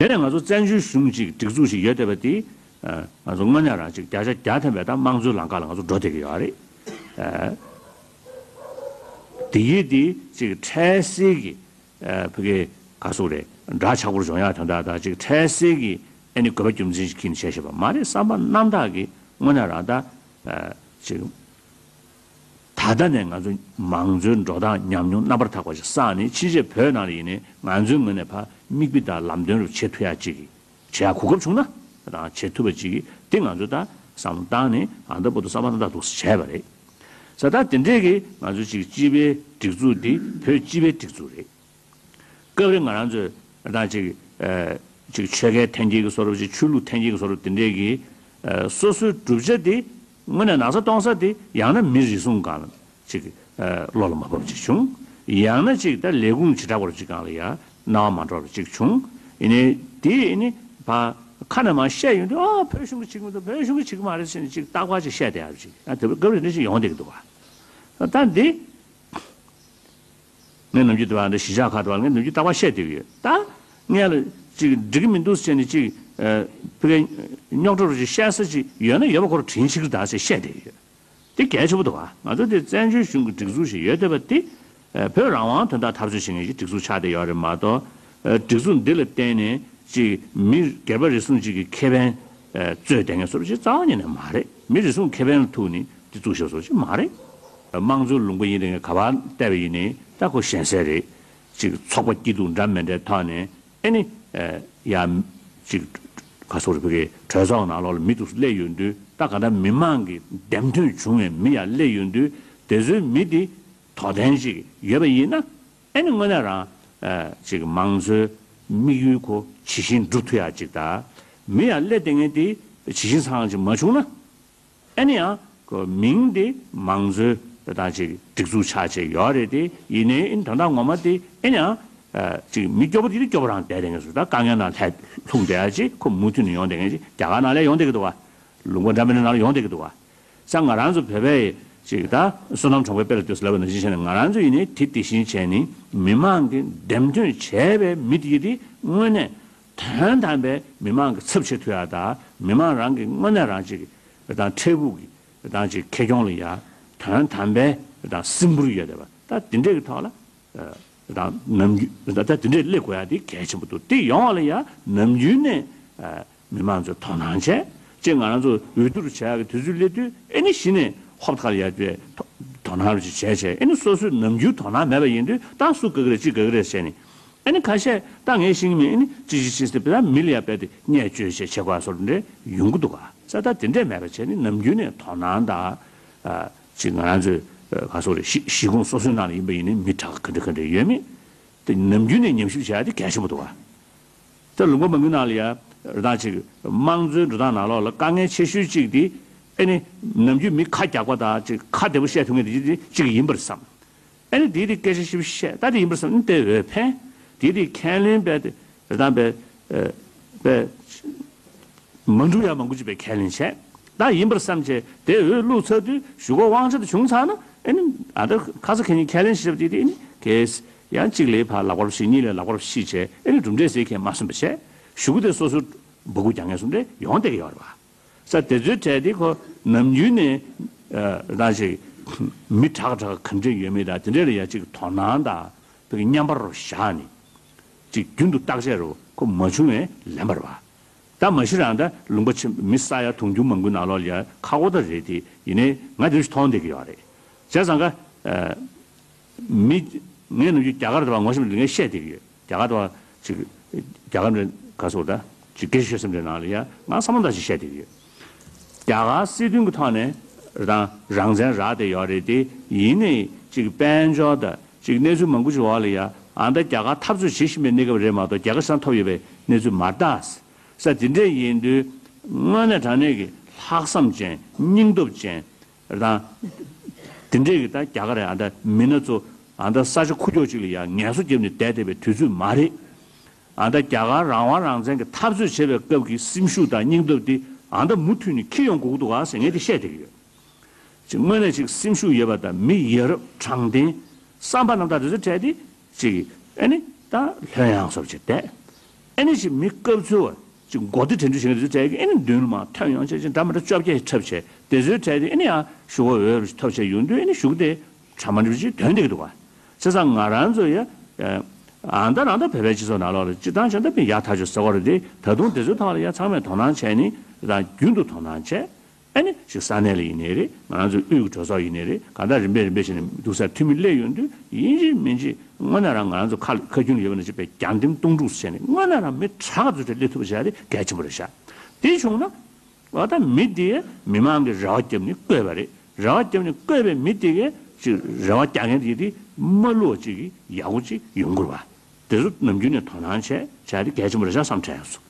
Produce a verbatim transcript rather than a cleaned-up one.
ནས་ང་ཚོ་བཙན་བྱོལ་གཞུང་ཅིག་སྒྲིག་འཛུགས་ཤིག་ཡོད་བསྡད་པ་དེ། ཨ། ང་ཚོ་དངོས་གནས་རང་ཅིག་བརྒྱ་ཆ་བརྒྱ་ཐམ་པའི་ད་དམངས་གཙོའི་ལམ་ཁ་ལ་ང་ཚོ་འགྲོ་བསྡད་ཀྱི་ཡོད་རེད། ཨ། དེ་ཡིས་དེ་ཅིག་འཕྲལ་སེལ་གྱི། ཨ། ཕ་གི་ག་ཟེར་དགོས་རེད། འདྲ་ཆགས་པོར་སྦྱོང་ཡག་དོན་དག་དང་ཅིག་འཕྲལ་སེལ་གྱི་ཨ་ནི་དགོས་པ་རྒྱུ་མཚན་ཞིག་གིས་བྱས་བཞག་པ་མ་རེད། བསམ་པ་རྣམ་དག་གིས་དངོས་གནས་རང་ད། ཨ། ཅིག་ད་ལྟ་ནས་ང་ཚོ་མང་གཙོའི་འགྲོ་སྟངས་ཉམས་མྱོང་རྣམ་པར་དག་པ་ཞིག་བསགས་ནས། ཕྱིན་ཆད་བོད་ནང་ལ་ཡིན་ནའི་ང་ཚོའི་ངོས་ནས་ཕར་མིག་དཔེ་དང་ལམ་སྟོན་རུ་བྱེད་ཐུབ་ཡག་ཅིག་གི་བྱེད་ཡག་གོ་སྐབས་བྱུང་ན་དང་བྱེད་ཐུབ་པ་ཅིག་གི་དེ་ང་ཚོ་ད་བསམ་བློ་བཏང་ནས་ཨ་ད་བར་དུ་བསམ་པ་རྣམ་དག་འདུག་སེ་བྱས་པ་རེད། ས་ད་དེ་འདྲས་ཀྱི་ང་ཚོ་ཅིག་སྤྱི་པའི་སྒྲིག་འཛུགས་འདི་བོད་སྤྱི་པའི་སྒྲིག་འཛུགས་རེད། སྐབས་རེ་ང་རང་ཚོས་ད་ཅིག་ཨ། ཅིག་ཆོལ་ཁའི་འཐེན་འཁྱེར་གྱི་བཟོ་འདྲ་ཅིག་ཆོས་ལུགས་འཐེན་འཁྱེར་གྱི་བཟོ་འདྲ་དེ་འདྲས་ཀྱི། ཨ། སོ་སོའི་བསྒྲུབ་བྱ་དེ་དངོས་གནས་ན་ཚ་གཏོང་ས་དེ་ཡང་ན་མི་རེ་ཟུང་སྒང་ལ་ཅིག་ཨ། བློ་ལ་མ་བབས་ཅིག་བྱུང་། ཡང་ན་ཅིག་ད་ལས་ཁུངས་བྱེ་བྲག་པ་ཅིག་སྒང་ལ་ཡང་སྣང་བ་མ་འགྲོ་བ་ཅིག་བྱུང་། ཡིན་ནའི་དེ་ཡིན་ནི་ཕར་ཁ་ནས་མར་བཤད་ཡོང་དུས། ཨ། བོད་གཞུང་གིས་བྱེད་ཀྱི་མི་འདུག་བོད་གཞུང་གིས་བྱེད་ཀྱི་མ་རེད་ཟེར་ནས་ཅིག་རྟག་པར་ཅིག་བཤད་བསྡད་ཡག་ཅིག་ཨ། དེ་སྐབས་རེ་འདྲ་ཞིག་ཡོང་བསྡད་ཀྱི་འདུག་བ། ད་འདི། ངས་ནམ་རྒྱུན་དུ་བ་འདི་གཞིས་ཆགས་ཁག་དུ་བ་ངས་ནམ་རྒྱུན་རྟག་པར་བཤད་བསྡད་ཀྱི་ཡོད། ད་ངས་ལ་ཅིག་འགྲིག་གི་མི་འདུག་ཟེར་ནས་ཅིག་ཨ། ཕ་གི་རྙོག་དྲ་རུ་ཅིག་བཤད་ས་ཅིག་ཡོད་ན་ཡོད་པ་ཁོ་རང་དྲིན་ཆིག་རེད་ད་ཟེར་བཤད་བསྡད་ཀྱི་ཡོད། དེ་གལ་ཆེན་པོ་འདུག་བ། ང་ཚོ་དེ་བཙན་བྱོལ་གཞུང་གི་སྒྲིག་འཛུགས་ཤིག་ཡོད་བསྡད་པ་དེ། ཨ། བོད་རང་དབང་དོན་དག་འཐབ་རྩོད་བྱེད་མཁན་གྱི་སྒྲིག་འཛུགས་ཆགས་བསྡད་ཡོད་རེད་མ་གཏོགས། ཨ། སྒྲིག་འཛུགས་འདི་ལ་བརྟེན་ནས་ཅིག་མི་སྒེར་པ་རེ་ཟུང་ཅིག་གི་ཁེ་ཕན། ཨ། རྩོད་བསྡད་མཁན་བཟོ་འདྲ་ཅིག་རྩ་བ་ཉིད་ནས་མ་རེད། མི་རེ་ཟུང་ཁེ་ཕན་ལ་ཐུག་ནས་དེ་བཙུགས་བཞག་བཟོ་འདྲ་ཅིག་མ་རེད། དམངས་གཙོའི་ལུང་པ་ཡིན་དེ་ག་པར་བལྟས་པ་ཡིན་ནའི་ད་ཁོ་ཞན་སའི་རེད། ཅིག་ཚོགས་པ་སྐྱིད་སྡུག་འདྲ་མི་འདྲའི་ཐོག་ནས་ཨ་ནི། ཨ། ཡ། ཅིག་ག་ཟེར་དགོས་རེད། ཕ་གི་གྲོས་ཚོགས་ནང་ལོགས་ལ་མི་འདུག་སེ་སླེབས་ཡོང་དུས། ད་ག་ད་མི་མང་གི་འདེམས་ཐོན་བྱུང་བའི་མི་ཡར་སླེབས་ཡོང་དུས། དེ་ཚོའི་མི་དེ་དོ་དན་ཅིག་ཡོད་པ་ཡིན་ན། ཨ་ནི་དངོས་གནས་རང་། ཨ། ཅིག་མང་གཙོའི་དམིགས་ཡུལ་ཁོ་ཇི་བཞིན་འགྲུབ་ཐུབ་ཡག་ཅིག་དང་། མི་ཡར་སླེབས་བསྡད་མཁན་དེ་ཇི་བཞིན་ཚང་ཅིག་མ་བྱུང་ན། ཨ་ནི་ཡང་ཁོ་མིང་དེ་མང་གཙོའི་ད་ཅིག་སྒྲིག་འཛུགས་ཆགས་བྱས་ཡོད་རེད་དེ། ཡིན་ནའི་ཨ་ནི་དོན་དག་ངོ་མ་དེ་ཨ་ནི་ཡང་། ཨ། ཅིག་མི་སྐྱོ་པོ་དེ་དེ་སྐྱོ་པོ་རང་བསྡད་བསྡད་མཁན་ཚོ། ད་དཀའ་ངལ་ནང་ལྷུང་བསྡད་ཡག་ཅིག་ཁོ་མུ་མཐུད་ནས་ཡོང་བསྡད་མཁན་ཅིག་རྒྱ་གར་ནང་ལ་ཡོང་བསྡད་ཀྱི་འདུག་བ། ལུང་པ་འདྲ་མི་འདྲ་ནང་ལ་ཡོང་བསྡད་ཀྱི་འདུག་བ། ས་ང་རང་ཚོ་བོད་པའི་ཅིག་ད་བསོད་ནམས་གྲོང་པའི་དཔེ་ལ་ལྟོས་ཟེར་ལབ་པ་ནང་བཞིན་བྱས་ནས། ང་རང་ཚོ་ཡིན་ནའི་དེ་དེ་བཞིན་བྱས་ནས་མི་མང་གིས་འདེམས་ཐོན་བྱས་པའི་མི་དེ་དེ་དངོས་གནས་དོན་དམ་པའི་མི་མང་གི་ཚབ་བྱེད་ཐུབ་ཡག་དང་། མི་མང་རང་གི་དངོས་གནས་རང་ཅིག་དང་འཕྲལ་ཕུགས་ཀྱི་དང་ཅིག་ཁེ་གྱོང་ལ་ཡ་དོན་དམ་པའི་དང་སིམ་པོར་ཡོད་བསྡད་པ། ད་དེ་འདྲའི་གི་ཐོག་ལ། ཨ། དང་ནམ་རྒྱུན་ད་ལྟ་དེ་འདྲས་སླེབས་དགོས་ཡ་དེ་གལ་ཆེན་པོ་འདུག་དེ་ཡོང་བ་ལ་ཡ་ནམ་རྒྱུན་ནས། ཨ། མི་མང་ཚོས་དོ་སྣང་བྱས། ཅེས་ང་རང་ཚོ་འོས་བསྡུ་རུ་བྱ་ཡག་གི་དུས་ཚོད་སླེབས་དུས། ཨ་ནི་གཞི་ནས་ཧོབ་ཁ་ལ་ཡ་དེ་དོ་དོ་སྣང་རུ་ཅིག་བྱས་བྱས། ཨ་ནི་སོ་སོས་ནམ་རྒྱུན་དོ་སྣང་མེད་པ་ཡིན་དུས། ད་སུ་དགའ་གི་རེད། ཅི་དགའ་གི་རེད་ཟེར་ནས། ཨ་ནི་ཁ་ཤས་ད་ངས་ཤེས་ཀྱི་མེད། ཨ་ནི་ཅི་ཅི་ཅི་ཟེར་བས་ད་མི་ལ་ཡ་དཔེ་དེ་བརྙས་བཅོས་བྱས་བྱེད་དགོས་པ་བཟོ་འདྲ་འདྲ་ཡོང་གི་འདུག་ག་ས་ད་དེ་འདྲས་མེད་པ་བྱས་ནས་ནམ་རྒྱུན་ནས་དོ་སྣང་དང་། ཨ། ཅིག་ང་རང་ཚོའི། ཨ། ག་ཟེར་དགོས་རེད། གཞི་གཞི་ཁོངས་སོ་སོའི་ནང་ལ་ཡིན་པ་ཡིན་ནའི་མི་དྲག་ག་འདྲ་ག་འདྲ་ཡོད་མེད་དེ་ནམ་རྒྱུན་ནས་ཉམས་ཞིབ་བྱེད་ཡ་དེ་གལ་ཆེན་པོ་འདུག་ག་ད་ལུང་པ་མང་པོའི་ནང་ལ་ཡ་རེད། ད་ཅིག་དམངས་གཙོའི་འགྲོ་སྟངས་ནང་ལོགས་ལ་དཀའ་ངལ་ཆེ་ཤོས་གཅིག་དེ་ཨ་ནི་ནམ་རྒྱུན་མི་ཁ་རྒྱག་པ་དང་ཅིག་ཁ་བདེ་པོ་བཤད་ཐུབ་མཁན་དེ་གཅིག་ཡིན་པར་བསམ། ཨ་ནི་དེའི་རིགས་སྐད་ཆ་ཞིབ་བཤད། ད་དེ་ཡིན་པར་བསམ་ནི་དེ་འོས་འཕེན། དེའི་རིགས་ཁས་ལེན་པའི་དེ་རེད། ད་པའི་ཨ་པའི་མ་འགྲུབ་ཡ་མང་པོ་ཅིག་པའི་ཁས་ལེན་བྱས། ད་ཡིན་པར་བསམ་བྱས་དེ་འོས་བླུགས་ཚར་དུས་གཞུག་གུ་དབང་ཆ་དེ་བྱུང་ཚར་ན། ཨ་ནི་ཨ་ད་ཁ་ས་ཁ་ཉིན་ཁས་ལེན་ཞིག་བྱས་དེ་དེ་ཨ་ནི་གས་ཡང་གཅིག་ལས་ཕར་ལག་པར་བཤིག་གཉིས་ལས་ལག་པར་བཤིག་བྱས། ཨ་ནི་གྲུབ་འབྲས་ཟེར་མཁན་མ་སོན་པ་བྱས། གཞུག་གུ་དེ་སོ་སོའི་སྦ་ཁུག་རྒྱག་མཁན་བཟོ་འདྲ་ཡོང་བསྡད་ཀྱི་ཡོད་རེད་པ། ས་དེ་ཚོའི་གྲས་དེ་ཁོ་ནམ་རྒྱུན་ནས་ཨ་རང་ཅིག་མི་དྲག་དྲག་ག་འདྲ་ཡོད་མེད་དང་དེ་འདྲ་ལ་ཡ་ཅིག་དོ་སྣང་དང་། དེ་གི་མཉམ་པར་བཞག་ནས་ཅིག་རྒྱུན་དུ་བརྟག་དཔྱད་རུ་ཁོ་མ་བྱུང་བས་ལན་པར་བ། ད་མ་གཞི་རང་ད་ལུང་པ་ཆེ་མི་ས་ཡ་དུང་ཕྱུར་མང་པོའི་ནང་ལོགས་ལ་ཡ་ཁག་པོ་ད་རེད་དེ། ཡིན་ནའི་ང་དེ་ཚོ་མཐོང་བསྡད་ཀྱི་ཡོད་རེད། བྱས་ཙང་ཀ་ཨ་མི་ངས་ནམ་རྒྱུན་རྒྱ་གར་དུ་བ་ངོ་ཤེས་པ་ལ་ངས་བཤད་བསྡད་ཀྱི་ཡོད། རྒྱ་གར་དུ་བ་ཅིག་རྒྱ་གར་ནས་ག་ཟེར་ད་ཅིག་སྐད་ཆ་ཤོད་སེམས་ཁྲལ་ནང་ལ་ཡ་ང་བསམ་བློ་འདྲ་ཞིག་བཤད་བསྡད་ཀྱི་ཡོད། རྒྱ་གར་སྲིད་དོན་གྱི་ཐོག་ནས་རང་རང་བཙན་རག་བསྡད་ཡོད་རེད་དེ། ཡིན་ནའི་ཅིག་དཔལ་འབྱོར་དང་ཅིག་གནས་ཚུལ་མང་པོ་ཅིག་འོག་ལ་ཡ་ཨ་ད་རྒྱ་གར་འཐབ་རྩོད་བྱེད་བཞིན་པའི་གནས་སྐབས་རེད་མ་གཏོགས་རྒྱ་གར་སང་ཐོབ་ཡོད་པའི་གནས་ཚུལ་མ་རེད་ད། ས་དེ་འདྲས་ཡིན་དུས་དངོས་གནས་དྲང་གནས་ཀྱི་ལྷག་བསམ་ཅན། སྙིང་སྟོབས་ཅན། རང་། དེ་འདྲས་ཀྱི་ད་རྒྱ་གར་ཨ་ད་མི་སྣ་ཚོ་ཨ་ད་ས་ཆ་ཁུག་ཀྱོག་ཅིག་ལ་ཡ་ངལ་གསོ་བརྒྱབ་ནས་བསྡད་བསྡད་པའི་དུས་ཚོད་མ་རེད། ཨ་ད་རྒྱ་གར་རང་དབང་རང་བཙན་གྱི་འཐབ་རྩོད་བྱེད་པའི་སྐབས་ཀྱི་སེམས་ཤུགས་དང་སྙིང་སྟོབས་དེ་ཨ་ད་མུ་མཐུད་ནས་འཁྱེར་ཡོང་དགོས་ཀྱི་འདུག་ག་ཟེར་ངས་དེ་བཤད་བསྡད་ཀྱི་ཡོད། ཅིག་དངོས་གནས་ཅིག་སེམས་ཤུགས་ཡོད་པ་དང་མི་ཡ་རབས་དྲང་བདེན། བསམ་པ་རྣམ་དག་དེ་ཚོ་བྲལ་ཏེ་ཅིག་ཨ་ནི་ད་ལྷོད་ཡངས་སོབ་ཅིག་བསྡད། ཨེ་ནི་ཅིག་མི་སྐབས་འཚོལ་བ་ཅིག་མགོ་བདེ་དྲན་འཕྲུལ་བྱེད་མཁན་དེ་ཚོ་བྱས་ཀྱི་ཨེ་ནི་མདུན་ལ་མར་ཐོན་ཡོང་བྱས་ཅིག་འདྲ་མི་འདྲ་བཅོ་བརྒྱད་འཁྲབ་བྱས་དེ་ཚོའི་གྲས་དེ་ཨེ་ནི་ཡང་ཞུ་བ་འོས་རུ་ཐོབ་བྱས་ཡོང་དུས་ཨེ་ནི་ཞུ་གི་དེ་གྲ་མ་འགྲིག་ཅིག་ཐོན་བསྡད་ཀྱི་འདུག་བ། བྱས་ཙང་ང་རང་ཚོ་ཡ། ཨ་ད་རང་ད་བོད་པའི་སྤྱི་ཚོགས་ནང་ལོགས་ལ་སྤྱི་བཏང་བྱས་ན་ད་ཡག་ཐག་ཆོད་ཟེར་བ་རེད་དེ་ད་དུང་དེ་ཚོའི་ཐོག་ལ་ཡ་ཚང་མས་དོ་སྣང་བྱས་ནས་ད་རྒྱུན་དུ་དོ་སྣང་བྱས། ཨ་ནི་ཞིག་ས་གནས་ལ་ཡིན་ནའི་རེད། ང་རང་ཚོའི་དབུས་ཀྱི་གྲོས་ཚོགས་ཡིན་ནའི་རེད། གང་ལྟར་རིམ་པས་རིམ་པས་བྱས་ནས་འདུག་སར་འཐུས་མི་སླེབས་ཡོང་དུས་ཡིན་གཅིག་མིན་གཅིག་དངོས་གནས་རང་ང་རང་ཚོ་ཁ་ཁ་རྒྱུན་ལ་ཡོད་པ་ནང་བཞིན་པའི་རྒྱང་ལྡེམ་སྟོང་ཕྲུག་བྱས་ནས་དངོས་གནས་རང་མི་དྲག་ཚོ་དེ་སླེབས་ཐུབ་པ་བྱས་ཏེ་གལ་ཆེན་པོ་རེད་ཤག་དེ་བྱུང་ན་ཨ་ད་མི་དེ་མི་མང་གི་རེ་བ་བརྒྱབ་ནས་བསྐོས་པ་རེད། རེ་བ་བརྒྱབ་ནས་བསྐོས་པའི་མི་དེ་གས་ཅིག་རེ་བ་རྒྱག་མཁན་དེ་དེ་མ་བསླུ་བ་ཅིག་གི་ཡག་པོ་ཅིག་ཡོང་དགོས་པ། དེ་ཚོ་ནམ་རྒྱུན་ནས་དོ་སྣང་བྱས་བྱས་ཏེ་གལ་ཆེན་པོ་རེད་ཤག་བསམ་དྲན་ཡོང་སོང་།